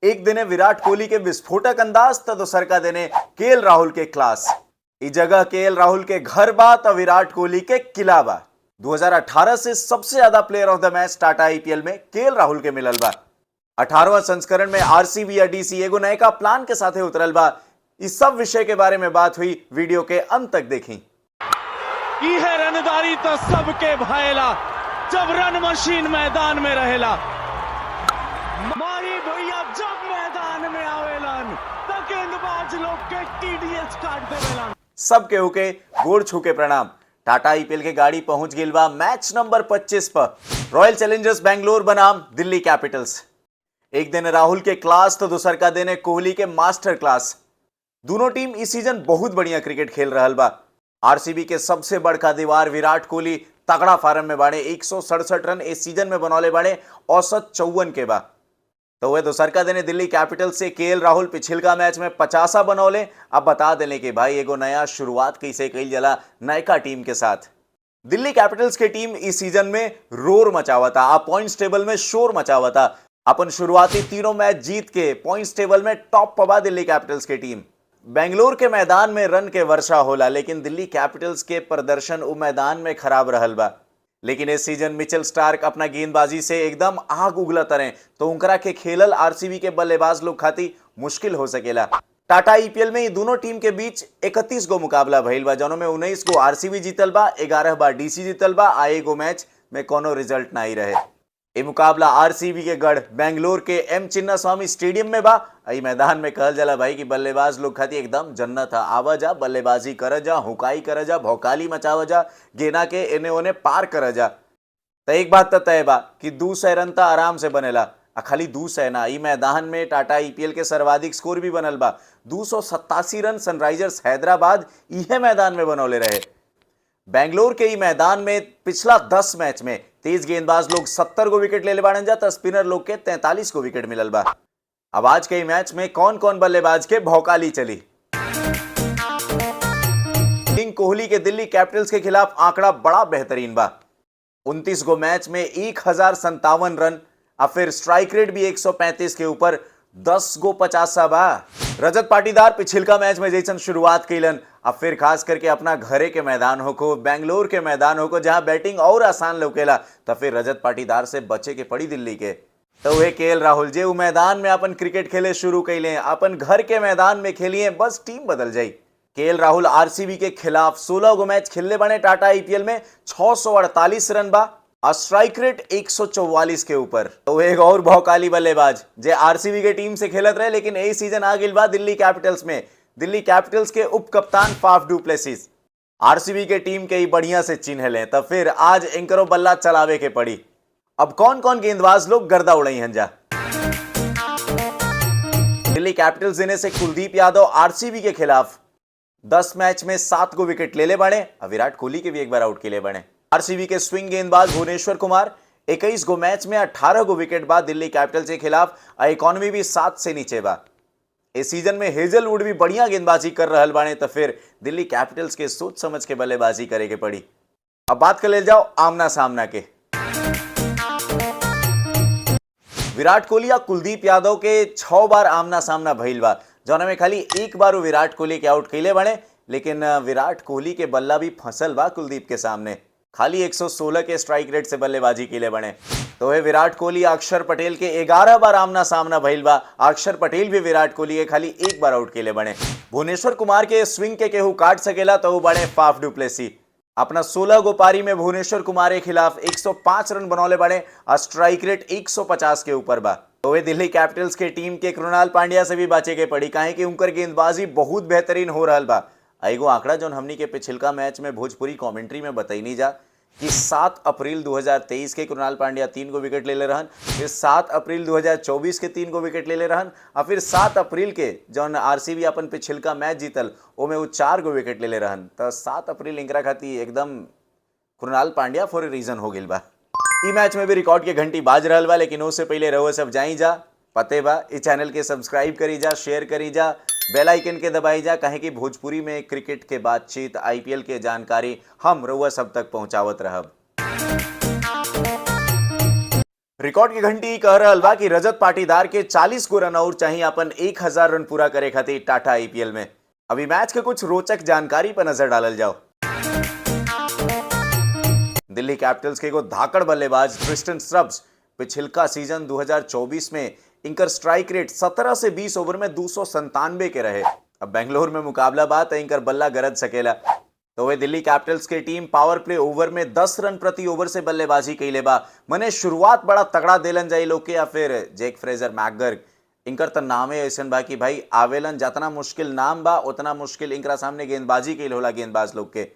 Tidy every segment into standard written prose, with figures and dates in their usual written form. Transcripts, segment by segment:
एक दिने विराट कोहली के विस्फोटक अंदाज त दोसरका दिने केएल राहुल के क्लास। ई जगह केएल राहुल के घर बा त विराट कोहली के किला बा। 2018 से सबसे ज्यादा player of the match Tata IPL में केएल राहुल के मिलल बा। 18वां संस्करण में आरसीबी या डीसी एगो नयका प्लान के साथे उतरल बा। इस सब विषय के बारे में बात हुई, वीडियो के अंत तक देखी। इहे रनदारी तो सबके भाएला जब रन मशीन मैदान में रहेला। माही भैया जब मैदान में आवेलन त गेंदबाज लोग के टीडीएस काट देवेलन। सब केहू के गोड़ छू के प्रणाम। टाटा आईपीएल के गाड़ी पहुंच गई बा मैच नंबर 25 पर, रॉयल चैलेंजर्स बैंगलोर बनाम दिल्ली कैपिटल्स। एक दिन राहुल के क्लास तो दूसर का दिन है कोहली के मास्टर क्लास। दोनों टीम इस सीजन बहुत बढ़िया क्रिकेट खेल रहा बा। आरसीबी के सबसे बड़का दीवार विराट कोहली तगड़ा फार्म में बाड़े। 167 रन इस सीजन में बनौले बाड़े, औसत 54 के बा। तो वह दोसरका देने दिल्ली कैपिटल से केएल राहुल पिछिलका मैच में 50 बनौले। अब बता देने कि भाई, एगो नया शुरुआत कैसे कईल जला नयका टीम के साथ। दिल्ली कैपिटल्स के टीम इस सीजन में रोर मचावता, आ पॉइंट्स टेबल में शोर मचावता। अपन शुरुआती तीनों मैच जीत के पॉइंट्स टेबल में टॉप पबा दिल्ली कैपिटल्स के टीम। बेंगलोर के मैदान में रन के वर्षा होला, लेकिन दिल्ली कैपिटल्स के प्रदर्शन उ मैदान में खराब रहल बा। लेकिन इस सीजन मिचेल स्टार्क अपना गेंदबाजी से एकदम आग उगलत रहे, तो उनकरा के खेलल आरसीबी के बल्लेबाज लोग खातिर मुश्किल हो सकेला। टाटा आईपीएल में ये दोनों टीम के बीच 31 गो मुकाबला भइल बा, जौनों में 19 गो आरसीबी जीतल बा, 11 बार डीसी जीतल बा आ एगो मैच में कोनो रिजल्ट ना ही रहे। ये मुकाबला आरसीबी के गढ़ बेंगलोर के एम चिन्नास्वामी स्टेडियम में बा। ई मैदान में कहल जाला भाई कि बल्लेबाज लोग खातिर एकदम जन्नत है। आवा जा, बल्लेबाजी कर जा, हुकाई कर जा, भौकाली मचावा जा, गेना के एने ओने पार कर जा। तो एक बात तो तय बा कि 200 रन तो आराम से बनेला। आ खाली 200 ना, ई मैदान में टाटा आईपीएल के सर्वाधिक स्कोर भी बनल बा। 287 रन सनराइजर्स हैदराबाद इहे मैदान में बनौले रहे। बेंगलोर के ई मैदान में पिछला 10 मैच में तेज गेंदबाज लोग 70 गो विकेट ले ले बाड़न जा, त स्पिनर लोग के 43 गो विकेट मिलल बा। अब आज के ई मैच में कौन कौन बल्लेबाज के भौकाली चली? किंग कोहली के दिल्ली कैपिटल्स के खिलाफ आंकड़ा बड़ा बेहतरीन बा। 29 गो मैच में 1057 रन और फिर स्ट्राइक रेट भी 135 के ऊपर, 10 गो 50 बा। रजत पाटीदार पिछिलका मैच में जैसन शुरुआत कैलन, अब फिर खास करके अपना घरे के मैदान होको, बेंगलोर के मैदान होको, जहां बैटिंग और आसान लौकेला, तो फिर रजत पाटीदार से बचे के पड़ी दिल्ली के। तो वह केएल राहुल जे उ मैदान में अपन क्रिकेट खेले शुरू कैले, अपन घर के मैदान में खेलिए, बस टीम बदल जाई। केएल राहुल आरसीबी के खिलाफ 16 गो मैच खेलने बने टाटा आईपीएल में, 648 रन बा और स्ट्राइक रेट 144 के ऊपर। तो एक और भौकाली बल्लेबाज जे आरसीबी के टीम से खेलत रहे, लेकिन यही सीजन आ गई बा दिल्ली कैपिटल्स में, दिल्ली कैपिटल्स के उप कप्तान फाफ डुप्लेसिस आरसीबी के टीम के ही बढ़िया से चिन्ह लें, तब फिर आज इनकरो बल्ला चलावे के पड़ी। अब कौन कौन गेंदबाज लोग गर्दा उड़ई हन जा? दिल्ली कैपिटल्स देने से कुलदीप यादव आरसीबी के खिलाफ 10 मैच में 7 गो विकेट ले ले बने और विराट कोहली के भी एक बार आउट के लिए बने। आरसीबी के स्विंग गेंदबाज भुवनेश्वर कुमार 21 गो मैच में 18 गो विकेट बाद दिल्ली कैपिटल्स के खिलाफ और इकोनॉमी भी 7 से नीचे बा। इस सीजन में हेजलवुड भी बढ़िया गेंदबाजी कर रहल बाने, तो फिर दिल्ली कैपिटल्स के सोच समझ के बल्लेबाजी करे के पड़ी। अब बात कर ले जाओ आमना सामना के। विराट कोहली या कुलदीप यादव के 6 बार आमना सामना भइल बा, जौना में खाली एक बार वो विराट कोहली के आउट कैले बने, लेकिन विराट कोहली के बल्ला भी फसल बा कुलदीप के सामने। खाली 116 के स्ट्राइक रेट से बल्लेबाजी कैले बने। तो है विराट कोहली अक्षर पटेल के 11 बार आमना सामना भइल बा। अक्षर पटेल भी विराट कोहली के खाली एक बार आउट कैले बने। भुवनेश्वर कुमार के स्विंग के केहू काट सकेला तो वो बने फाफ डुप्लेसी। अपना 16 गो पारी में भुवनेश्वर कुमार के खिलाफ 105 रन बनौले बने और स्ट्राइक रेट 150 के ऊपर बा। तो वे दिल्ली कैपिटल्स के टीम के कृणाल पांड्या से भी बचे के पड़ी, काहे कि उनकर गेंदबाजी बहुत बेहतरीन हो रहा बा। एगो आंकड़ा जोन हमनी के पिछिलका मैच में भोजपुरी कमेंट्री में बतैनी जा कि 7 अप्रैल 2023 के कृणाल पांड्या 3 गो विकेट ले ले रहन, फिर 7 अप्रैल 2024 के 3 गो विकेट ले ले रहन और फिर 7 अप्रैल के जौन आरसीबी अपन पिछिलका मैच जीतल, ओमे वो 4 गो विकेट ले ले रहन। तो 7 अप्रैल इंकरा खातिर एकदम Krunal Pandya for a reason हो गइल बा। ई मैच में भी रिकॉर्ड के घंटी बाज रहल बा, लेकिन उससे पहले रहुआ सब जाई जा, पते बा, इस चैनल के सब्सक्राइब करी जा, शेयर करी जा, बेल आइकन के दबाई जा, काहे कि भोजपुरी में क्रिकेट के बातचीत, आईपीएल के जानकारी हम रहुआ सब तक पहुंचावत रहब। रिकॉर्ड की घंटी कह रहल बा कि रजत पाटीदार के 40 गो रन और चाहिए अपन 1000 रन पूरा करे खातिर टाटा आईपीएल में। अभी मैच के कुछ रोचक जानकारी पर नजर डालल जाओ। दिल्ली कैपिटल्स के एगो धाकड़ बल्लेबाज ट्रिस्टन स्टब्स पिछिलका सीजन 2024 में इनकर स्ट्राइक रेट 17 से 20 ओवर में 297 के रहे। अब बेंगलोर में मुकाबला बा त इनकर बल्ला गरज सकेला। तो वे दिल्ली कैपिटल्स के टीम पावर प्ले ओवर में 10 रन प्रति ओवर से बल्लेबाजी कैले बा। मने शुरुआत बड़ा तगड़ा देलन जाई लोग के, या फिर जेक फ्रेजर मैकगर्ग, इनकर त नामे ऐसन बा कि भाई आवेलन जितना मुश्किल नाम बा उतना मुश्किल इनकरा सामने गेंदबाजी कैल होला गेंदबाज लोग के।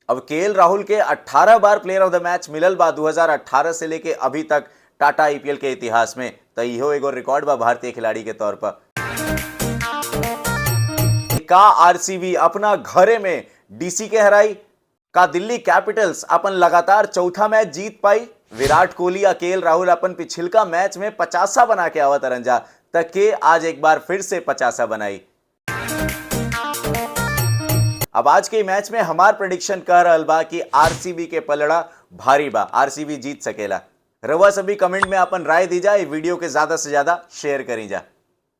अब केएल राहुल के 18 बार प्लेयर ऑफ the match मिलल बा 2018 से लेके अभी तक टाटा आईपीएल के इतिहास में, तो इहो एगो रिकॉर्ड बा भारतीय खिलाड़ी के तौर पर। का आरसीबी अपना घरे में डीसी के हराई? का दिल्ली कैपिटल्स अपन लगातार चौथा मैच जीत पाई? विराट कोहली या केएल राहुल अपन पिछिलका मैच में 50 बना के आवत रंजा, त के आज एक बार फिर से 50 बनाई? अब आज के मैच में हमार प्रेडिक्शन कह रहल बा कि आरसीबी के पलड़ा भारी बा, आरसीबी जीत सकेला। रउआ सभी कमेंट में अपन राय दी जाए, वीडियो के ज्यादा से ज्यादा शेयर करी जा।